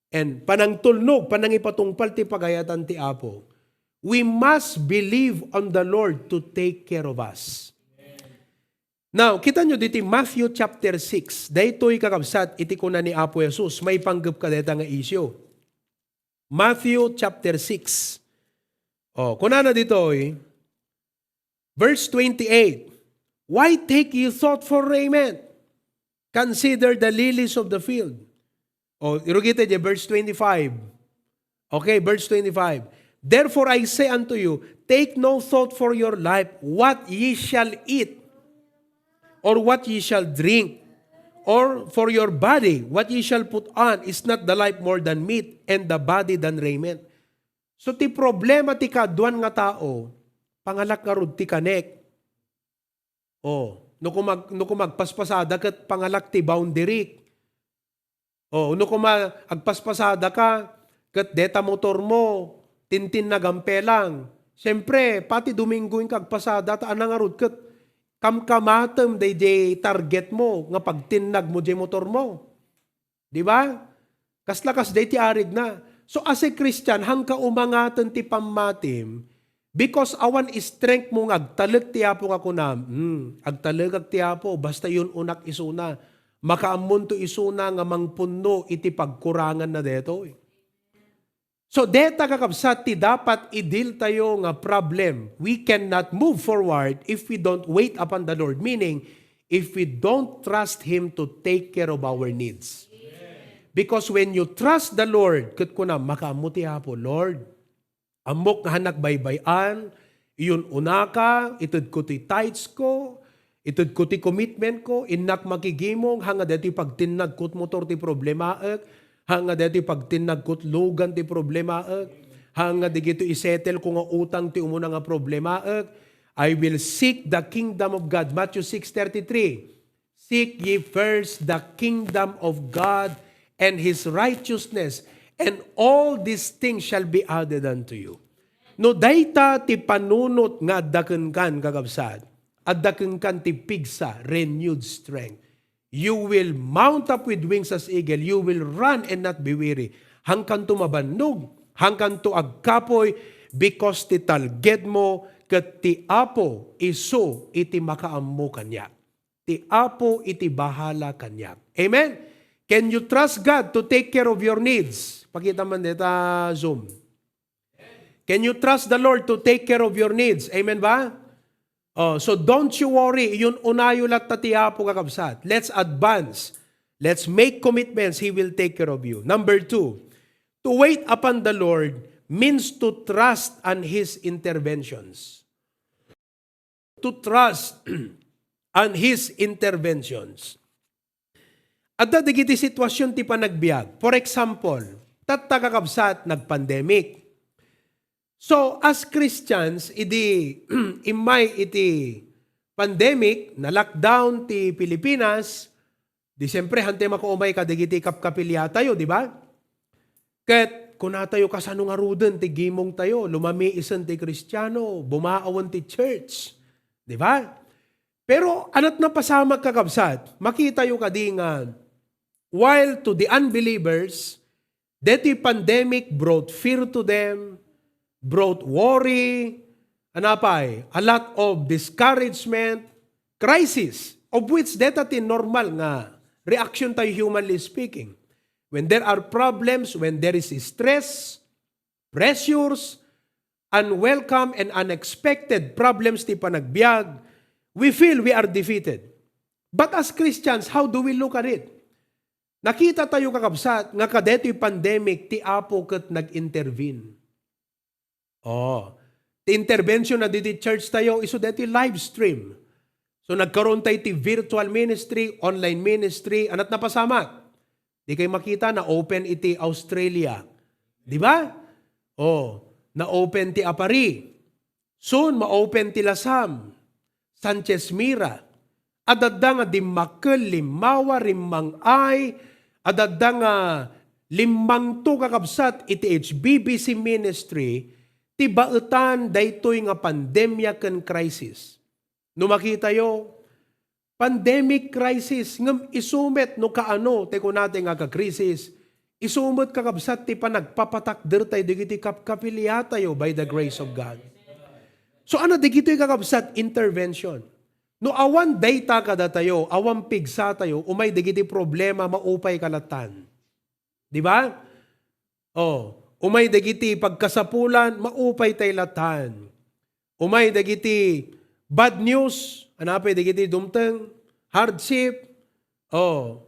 and panangtulnog, panangipatungpal ti pagayatan ti Apo, we must believe on the Lord to take care of us. Now, kita nyo diti Matthew chapter six. Daytoy, kakabsat, iti kuna ni Apo Jesus, maipanggep kadayta nga isyu. Matthew chapter six. Oh, kunana ditoy, verse twenty-eight, "Why take you thought for raiment? Consider the lilies of the field." Oh, irugita di verse twenty-five. Okay, verse twenty-five. "Therefore I say unto you, take no thought for your life, what ye shall eat, or what ye shall drink, or for your body, what ye shall put on. Is not the life more than meat, and the body than raiment?" So, ti problema ti kaaduan nga tao, pangalak ngarud ti kanek. Oh, no kung mag-, no kung magpaspasada ket pangalak ti boundary. Oh, no kung ma-, agpaspasada ka ket deta motor mo, tintinnagam pelang. Siyempre, pati Domingo inka agpasada, ta ania ngarud ket kamkamatem daydiay target mo nga pagtinnag mo diay motor mo. Di ba? Kasla kasdiay ti arigna. So, as a Christian, haanka umangaten ti pammatim because awan strength mo nga agtalek ti Apo nga kunam, "Hmm, agtalekak ti Apo, basta yun-unak isuna. Makaammonto isuna nga mangpunno iti pagkuranganna daytoy." So, deta, kakabsat, ti dapat idiltayo nga problem. We cannot move forward if we don't wait upon the Lord. Meaning, if we don't trust Him to take care of our needs. Because when you trust the Lord, ket kuna, makaammo ti Apo, "Lord, ammok nga hanak baybay-an, iyun-unaka, itedko ti tithes ko, itedko ti commitment ko, innak makigimong, haan nga daytoy pagtinnagko ti motor ti problemaek, haan nga daytoy pagtinnagko ti lugan ti problemaek, haan nga dagitoy isettle ko nga utang ti umuna nga problemaek. I will seek the kingdom of God." Matthew six thirty-three. "Seek ye first the kingdom of God and His righteousness, and all these things shall be added unto you." No dayta ti panunot nga adda kenkan, kakabsat, adda kenkan ti pigsa, renewed strength. You will mount up with wings as eagle. You will run and not be weary. Haankanto mabannog, haankanto agkapuy, because ti talged mo ket ti Apo isu iti makaammo kaniak. Ti Apo iti bahala kaniak. Amen? Can you trust God to take care of your needs? Pakita man deta Zoom. Can you trust the Lord to take care of your needs? Amen ba? Oh, so don't you worry, yun unayo latta ti Apo, kakabsat. Let's advance. Let's make commitments. He will take care of you. Number two, to wait upon the Lord means to trust on His interventions. To trust on His interventions. Adda dagiti sitwasyon ti panagbiag. For example, tatta, kakabsat, nagpandemic. So, as Christians, idi immay iti pandemic, na-lockdown ti Pilipinas, di siyempre, hantay makaumay kadagiti kapkapiliatayo, di ba? Ket kunatayo, kasano ngaruden ti gimongtayo? Lumamiisen ti Kristiano, bumaawen ti church, di ba? Pero anat napasamak, kakabsat, makitayo kadi nga, while to the unbelievers, deti pandemic brought fear to them, brought worry, anapay, a lot of discouragement, crisis, of which deta ti normal nga reaction tayo, humanly speaking. When there are problems, when there is stress, pressures, unwelcome and unexpected problems ti panagbiag, we feel we are defeated. But as Christians, how do we look at it? Nakita tayo, kakabsat, nga kadetoy pandemic ti Apo ket nag-intervene. Oh, ti intervention na didi church tayo, isu deti live stream. So nagkaroon tayo ti virtual ministry, online ministry, anat napasamak. Di kayo makita, na-open iti Australia. Di ba? Oh, na-open ti Aparri. Soon, ma-open ti Lasam, Sanchez Mira. Adadda nga dimmakkel, limmawa, rimmang-ay, adadda nga limmangto, kakabsat, iti H B B C ministry, ti baetan daytoy nga pandemia ken crisis. No makitayo, pandemic crisis, ngem isu met no kaano ti kunata nga agkakrisis, isu met, kakabsat, ti panagpapatakder tayo dagiti kapkapiliatayo by the grace of God. So, ano dagitoy, kakabsat, intervention? No awan dayta kadatayo, awan pigsatayo, umay dagiti problema, maupay kalatan. Di ba? Oh, umay dagiti pagkasapulan, maupay tay latan. Umay dagiti bad news, anapay dagiti dumteng, hardship, oh,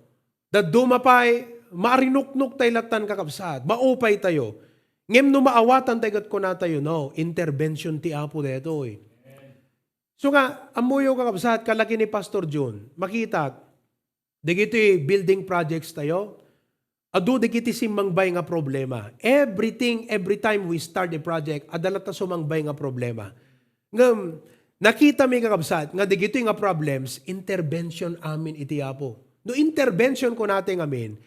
dadduma pay, maarinuknok tay latan, kakabsat, maupay tayo. Ngem no maawatan tayo ket kunatayo, no, intervention ti Apo daytoy. So nga, ammoyo, kakabsat, kalaki ni Pastor Jun, makitak, dagiti building projects tayo, adu dagiti simmangbay nga problema. Everything, every time we start a project, adda latta sumangbay nga problema. Ngem, nakita mi, kakabsat, nga dagitoy nga problems, intervention amin iti Apo. No intervention kunata ngamin,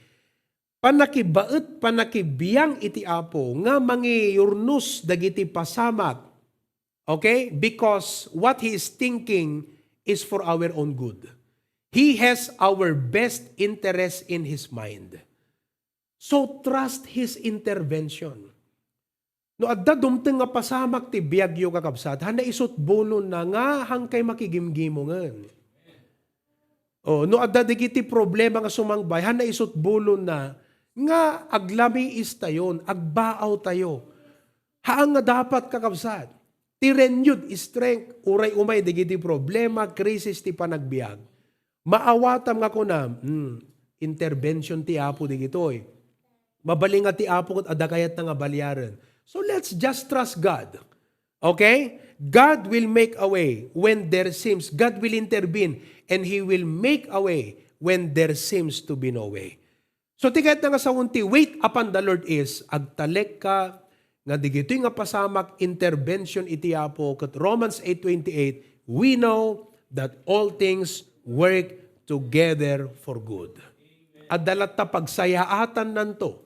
panakibaet, panakibiang iti Apo nga mangiyurnos dagiti pasamak. Okay? Because what He is thinking is for our own good. He has our best interest in His mind. So trust His intervention. No adda dumteng nga pasamak ti biagyo, kakabsat, han naisut bulonna nga hankay makigimgimongen. Oh, no adda dagiti problema nga sumangbay, han naisut bulonna nga aglamiis tayon, agbaaw tayo. Haan nga dapat, kakabsat, ti renewed strength, uray umay dagiti problema, krisis ti panagbiag. Maawatam nga kunam, hmm, intervention ti Apo digitoy. Mabalin nga ti Apo ket adda kayatna nga baliaren. So let's just trust God. Okay? God will make a way when there seems, God will intervene and He will make a way when there seems to be no way. So, ti kayatna nga sawen ti wait upon the Lord is, agtalekka nga digitoy nga pasamak, intervention iti Apo, ket Romans eight twenty-eight, we know that all things work together for good. Adda latta pagsayaatannanto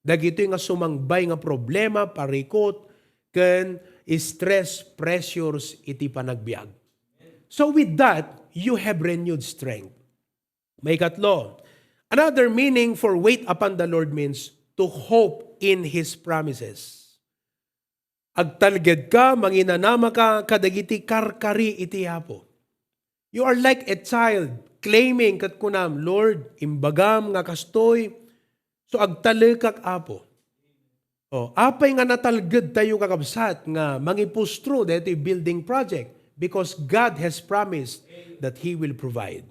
dagitoy nga sumangbay nga problema, parikut, ken stress, pressures iti panagbiag. So with that, you have renewed strength. Maikatlo, another meaning for wait upon the Lord means to hope in His promises. Agtalgedka, manginanamaka kadagiti karkari iti Apo. You are like a child claiming ket kunam, "Lord, imbagam nga kastoy, so agtalekak, Apo." Oh, apay nga natalged tayo, kakabsat, nga mangipustro daytoy building project? because God has promised that He will provide.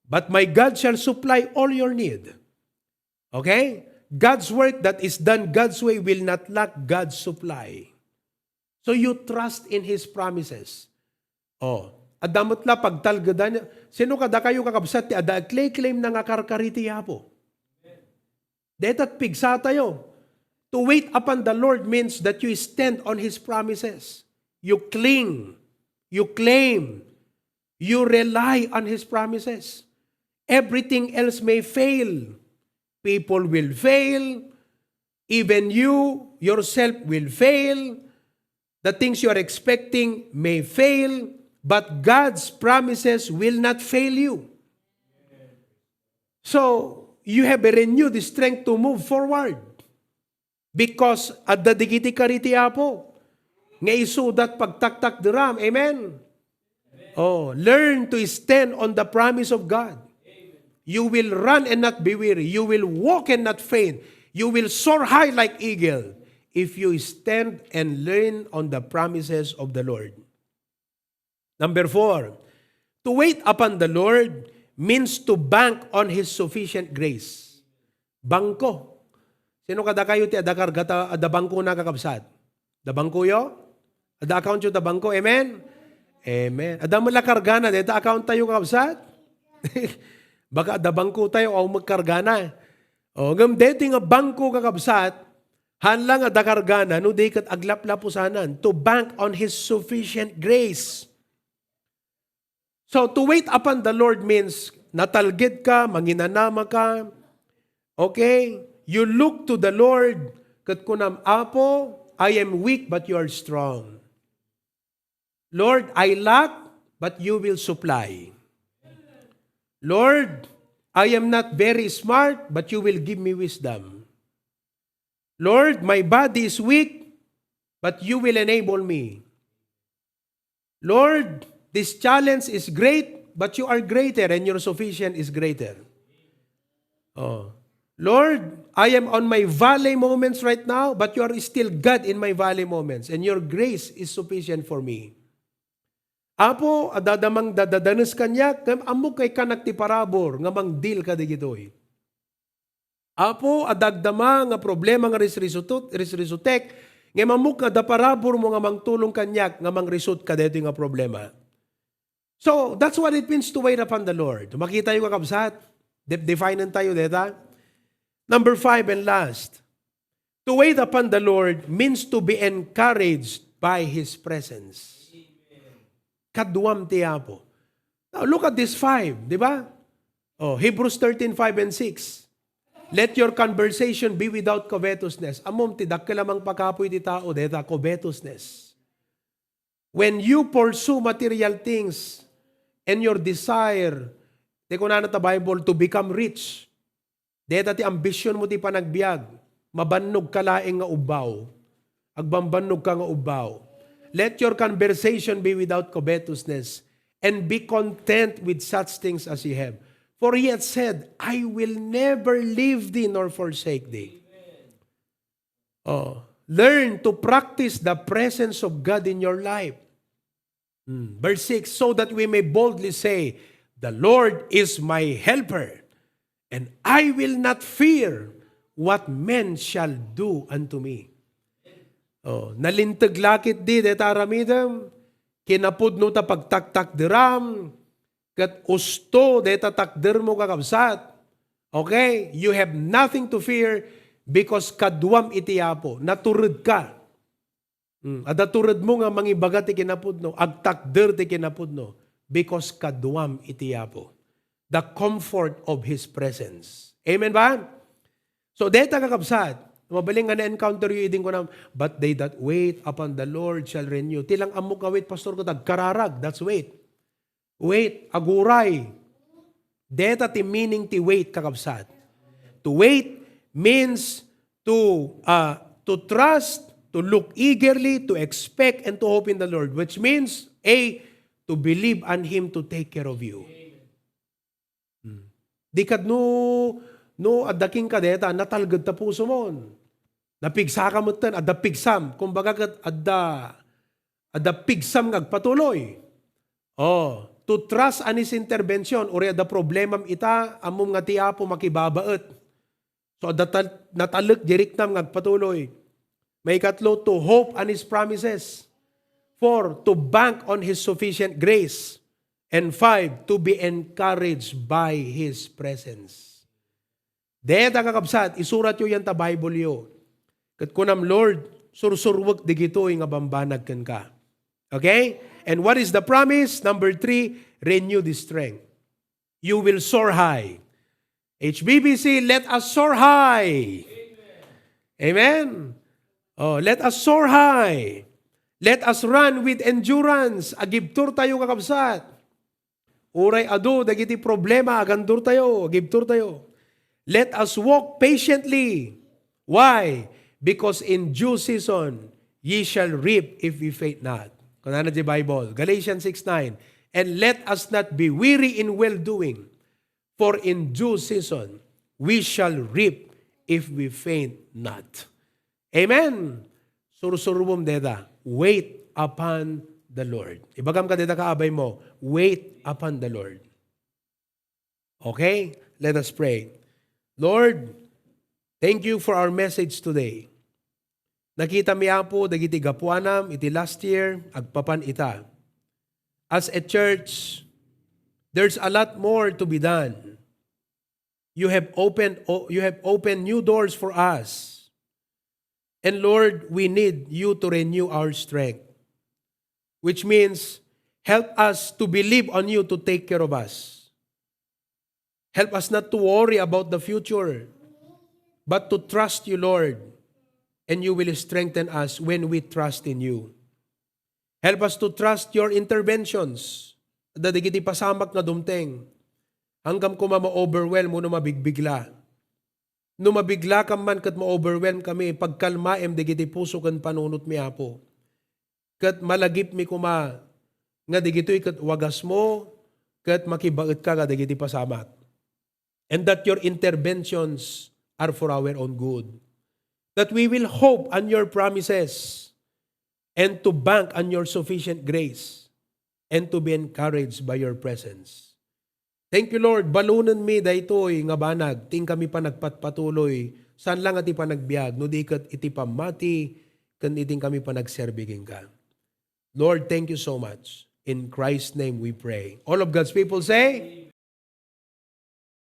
"But my God shall supply all your need." Okay? God's work that is done God's way will not lack God's supply. So you trust in His promises. Oh, adda met la pagtalgedan. Sino kadakayo, kakabsat, ti adda agclaim-claim na nga karkari ti Apo? Dayta ti pigsatayo. To wait upon the Lord means that you stand on His promises. You cling, you claim, you rely on His promises. Everything else may fail. People will fail. Even you yourself will fail. The things you are expecting may fail, but God's promises will not fail you. So, you have a renewed strength to move forward because adda dagiti kari ti Apo nga isuda ti pagtaktakderam. Amen? Oh, learn to stand on the promise of God. You will run and not be weary. You will walk and not faint. You will soar high like eagle if you stand and lean on the promises of the Lord. Number four, to wait upon the Lord means to bank on His sufficient grace. Bangko. Sino kadakayo ti adda karga ta, adda bangkona, kakabsat? Adda bangkoyo? Adda accountyo ta bangko? Amen? Amen. Adda met la kargana dayta accounttayo, kakabsat? Baka adda bangkotayo, awan met kargana. O, ngem daytoy nga bangko, kakabsat, haan la nga adda kargana no di ket aglaplapusanan. To bank on His sufficient grace. So, to wait upon the Lord means natalged ka, manginanama ka. Okay? You look to the Lord, ket kunam, "Apo, I am weak, but you are strong. Lord, I lack, but you will supply. Lord, I am not very smart, but you will give me wisdom. Lord, my body is weak, but you will enable me. Lord, this challenge is great, but you are greater and your sufficient is greater." Oh. "Lord, I am on my valley moments right now, but you are still God in my valley moments, and your grace is sufficient for me." Apo, adda damang dadadanes kaniak, ngem ammok nga ikkanak ti parabur nga mangdil kadagitoy. Apo, adda agdama nga problema nga risrisutut-, risrisutek, ngem ammok nga adda paraburmo nga mangtulong kaniak nga mangrisut kadaytoy nga problema. So, that's what it means to wait upon the Lord. Makitayo, kakabsat? De-, define tayo deta. Number five and last, to wait upon the Lord means to be encouraged by His presence. Kaduam ti Apo. Now, look at this five, di ba? Oh, Hebrews thirteen five and six. "Let your conversation be without covetousness." Ammom ti dakkel a mangpakapuy ti tao, deta covetousness. When you pursue material things and your desire, ti kunana ta Bible, to become rich, deta ti ambition mo ti panagbiag, mabannog ka laeng nga ubbaw. Agbambannog ka nga ubbaw. "Let your conversation be without covetousness, and be content with such things as you have. For He hath said, 'I will never leave thee nor forsake thee.'" Oh, learn to practice the presence of God in your life. Hmm. Verse six, "So that we may boldly say, 'The Lord is my helper, and I will not fear what men shall do unto me.'" Oh, nalinteg la ketdi deta aramidem, kinapudno ta pagtaktakderam, ket usto deta takdermo, kakabsat. Okay? You have nothing to fear because kaduam iti Apo. Natured ka. Hmm, adda turedmo nga mangibaga ti kinapudno, agtakder ti kinapudno, because kaduam iti Apo. The comfort of His presence. Amen ba? So, deta, kakabsat, mabalin nga na-encounter yu idin kunam, "But they that wait upon the Lord shall renew." Ti lang ammok nga wait, pastor, ket agkararag, that's wait. Wait, aguray. Deta ti meaning ti wait, kakabsat. To wait means to, uh, to trust, to look eagerly, to expect, and to hope in the Lord, which means, A, to believe on Him to take care of you. Hmm. Di kad no, no, adda kenka deta, natalged ta pusomon. Napigsaka metten, adda pigsam. Kumbaga ket adda, Adda pigsam nga agpatuloy. Oh, to trust on His intervention, uray adda problemam ita, ammom nga ti Apo makibabaet. So, adda tal-, natalek di riknam nga agpatuloy. Maikatlo, to hope on His promises. Four, to bank on His sufficient grace. And five, to be encouraged by His presence. Deta, kakabsat, isuratyo yan ta Bible yo. Ket kunam, Lord, sursuruek digitoy nga bambanag kenka. Okay? And what is the promise? Number three, renew the strength. You will soar high. H B B C, let us soar high. Amen. Oh, let us soar high. Let us run with endurance. Agibturtayo, kakabsat. Uray adu dagiti problema, agandurtayo, agibturtayo. Let us walk patiently. Why? Because in due season, ye shall reap if we faint not. Kunana di Bible, Galatians six nine, "And let us not be weary in well-doing, for in due season, we shall reap if we faint not." Amen. Sursuruem deta. Wait upon the Lord. Ibagam kadita, kaabay mo, wait upon the Lord. Okay? Let us pray. Lord, thank you for our message today. Nakita mi, Apo, dagiti gapuanam iti last year, agpapan ita. As a church, there's a lot more to be done. You have opened, o-, you have opened new doors for us. And Lord, we need you to renew our strength, which means help us to believe on you to take care of us. Help us not to worry about the future, but to trust you, Lord, and you will strengthen us when we trust in you. Help us to trust your interventions. Adda dagiti pasamak nga dumteng. Haanam koma ma-overwhelm wenno mabigbigla. No mabiglakam man ket ma-overwhelm kami, pagkalmaem dagiti puso ken panunotmi, Apo. Ket malagipmi koma nga dagitoy ket wagasmo, ket makibaetka kadagiti pasamak. And that your interventions are for our own good. That we will hope on your promises and to bank on your sufficient grace and to be encouraged by your presence. Thank you, Lord. Balonenmi daytoy nga banag, ti inkami panagpatpatuloy, saan lang iti panagbiag, no di ket iti pammati, ken iti inkami panagserbi kenka. Lord, thank you so much. In Christ's name we pray. All of God's people say,